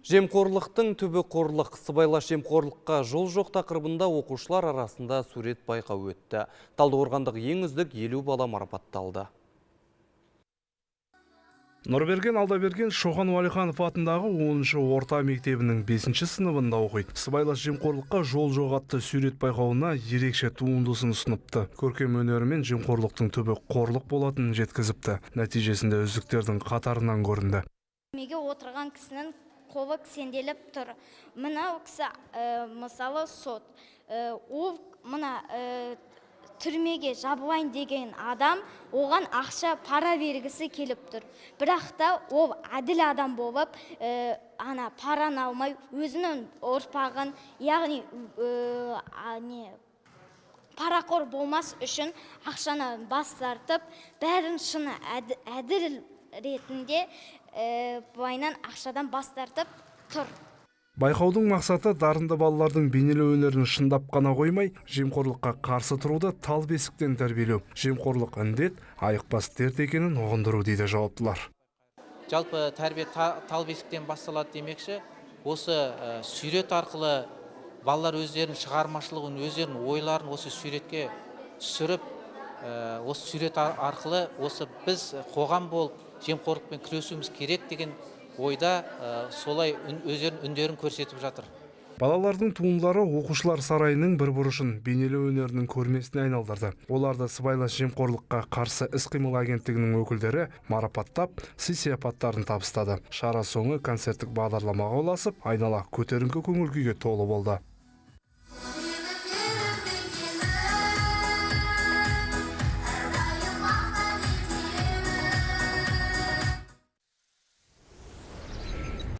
Жемқорлықтың түбі қорлық, сыбайлас жемқорлыққа жол жоқ тақырыбында оқушылар арасында сурет байқауы өтті. Талдықорғандық ең үздік 50 бала марапатталды. Нұрберген Алдаберген Шоқан Уәлиханов атындағы 10-шы орта мектебінің 5-ші сыныбында оқиды. Сыбайлас жемқорлыққа жол жоқ атты сурет байқауына ерекше туындысын ұсыныпты. Көркем өнерімен жемқорлықтың түбі қорлық болатынын жеткізіпті. Нәтижесінде үздіктердің қатарынан көрінді. Түрмеге отырған кісінің қолы кісенделіп тұр. Мынау кісі, мысалы, сот. Ол мына түрмеге жабылайын деген адам оған ақша, пара бергісі келіп тұр. Бірақ та ол әділ адам болып, ана параны алмай, өзінің ұрпағын, яғни не парақор болмас үшін ақшаны бас тартып, бәрін шыны әділ ретінде былайынан ақшадан бас тартып тұр. Байқаудың мақсаты дарынды балалардың бейнелеу өнерін шындап қана қоймай, жемқорлыққа қарсы тұруды тал бесіктен тәрбиелеу. Жемқорлық індет, айықпас дерт екенін ұғындыру, дейді жауаптылар. Жалпы тәрбие тал бесіктен басталады демекші, осы сурет арқылы балалар өздерінің шығармашылығын, өздерінің ойларын осы суретке түсіріп, осы сурет арқылы осы біз қоғам болып жемқорлықпен күресуіміз керек деген ойда, солай өздерінің үндерін көрсетіп жатыр. Балалардың туындылары оқушылар сарайының бір бұрышын бейнелеу өнерінің көрмесіне айналдырды. Оларды сыбайлас жемқорлыққа қарсы іс-қимыл агенттігінің өкілдері марапаттап, сый-сияпаттарын табыстады. Шара соңы концерттік бағдарламаға ұласып, айнала көтеріңкі көңіл күйге толы болды.